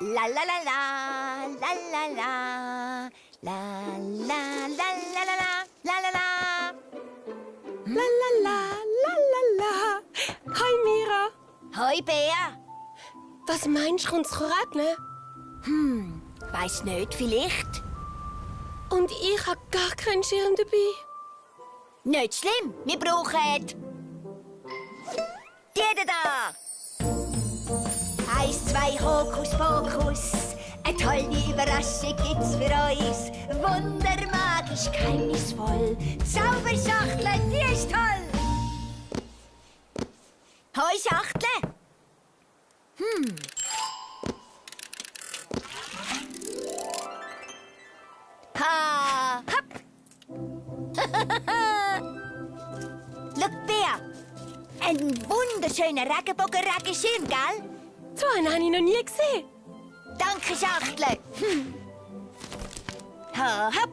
La la la la, la la la, la la la la la la, la la la. La la la, la la la. Hi Mira. Hoi Bea. Was meinst du, kommt's regnen? Weiss nicht, vielleicht. Und ich habe gar keinen Schirm dabei. Nicht schlimm, wir brauchen... die da. 1, 2, Hokus Pokus. Eine tolle Überraschung gibt's für uns. Wundermagisch, geheimnisvoll. Zauberschachtel, die ist toll. Hoi, Schachtel. Ha, hopp. Schau, Bea. Ein wunderschöner Regenbogen-Regenschirm, gell? So einen habe ich noch nie gesehen. Danke, Schachtel. Ha, hopp.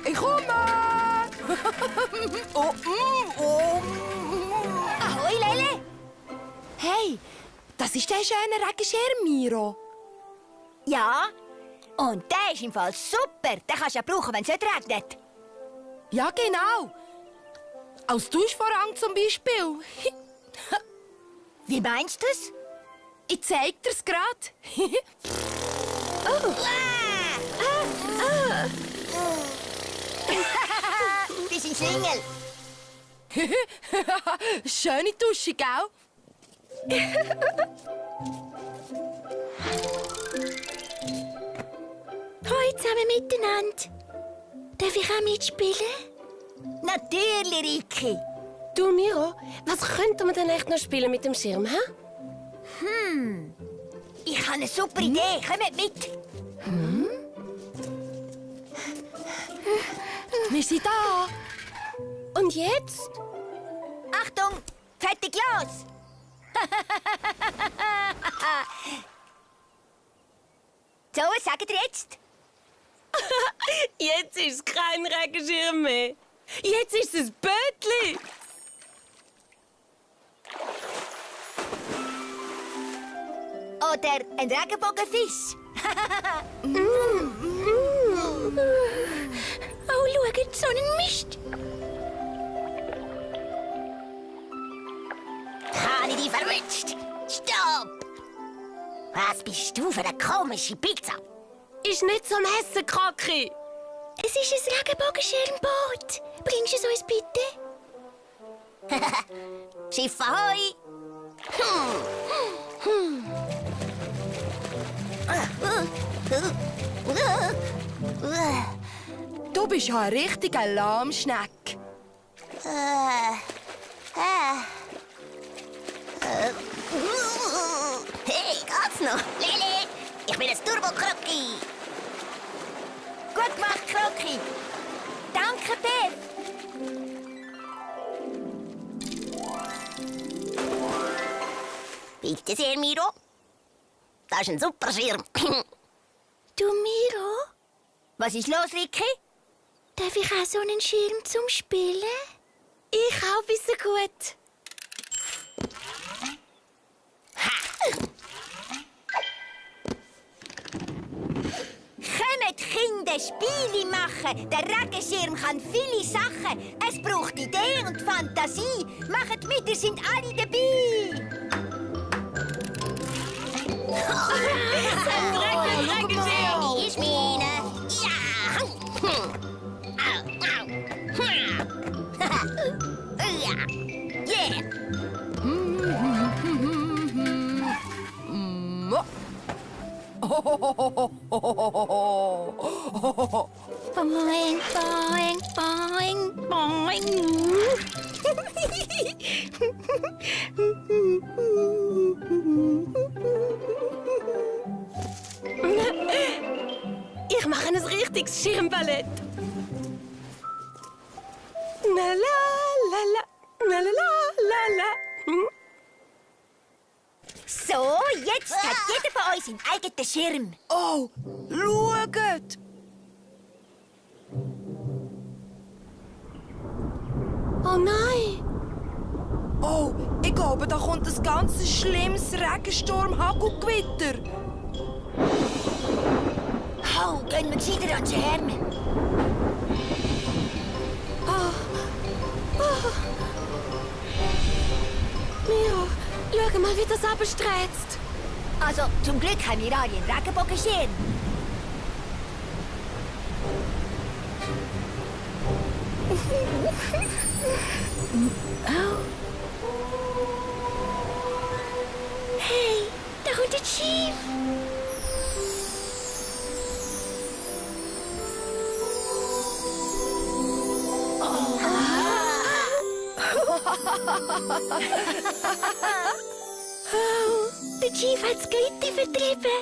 Ich komme! Ahoi, Lele. Hey, das ist der schöne Regenschirm, Miro. Ja, und der ist im Fall super. Den kannst du ja brauchen, wenn es nicht regnet. Ja, genau. Als Duschvorhang zum Beispiel. Wie meinst du das? Ich zeig dir's grad. Bist ein Schlingel. Schöne Dusche, gell? Hoi zusammen miteinander. Darf ich auch mitspielen? Natürlich, Riki. Du Miro, was könnten wir denn echt noch spielen mit dem Schirm, hä? Ich habe eine super Idee. Kommt mit. Wir sind da. Und jetzt? Achtung, fertig, los. So, was sagt ihr jetzt? Jetzt ist es kein Regenschirm mehr. Jetzt ist es ein Bötli. Oder ein Regenbogenfisch? Oh, schaut, so ein Mist. Habe ich dich verwünscht? Stopp! Was bist du für eine komische Pizza? Ist nicht so ein Hessenkacki. Es ist ein Regenbogenschirmboot. Bringst du es uns bitte? Schiff ahoi! Du bist ja ein richtiger Lahmschneck. Hey, geht's noch? Lili, ich bin ein Turbo-Krocki. Gut gemacht, Krocki. Danke, Beth. Bitte sehr, Miro. Das ist ein super Schirm. Du, Miro? Was ist los, Ricky? Darf ich auch so einen Schirm zum Spielen? Ich auch bis so gut. Kommt, Kinder, Spiele machen. Der Regenschirm kann viele Sachen. Es braucht Idee und Fantasie. Macht mit, ihr sind alle dabei. Regenschirm. Ist meine. Ja. Au, au. Ja. Yeah. Boing, boing, boing, boing. mache ein richtiges Schirmballett. Na la la la, na la la la. So, jetzt hat jeder von uns seinen eigenen Schirm. Oh, schaut! Oh nein! Oh, ich glaube, da kommt ein ganz schlimmes Regensturm-Hagelgewitter. Hau, gehen wir gescheiter an die Schirme. Miro, schau mal, wie das abstürzt. Also, zum Glück haben wir alle einen Regenbogenschirm. Hey, da kommt ein Schiff. Der Chief hat das Glitter vertrieben.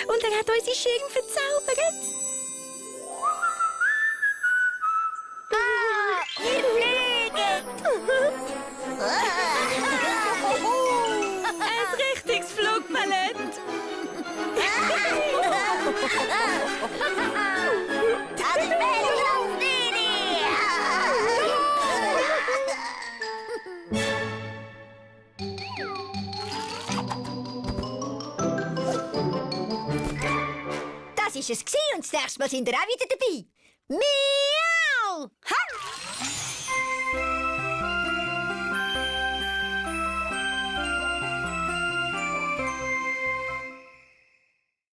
Und er hat unsere Schirm verzaubert. Ihr fliegt! Ein richtiges Flugballett. Das war es und das nächste Mal sind wir auch wieder dabei.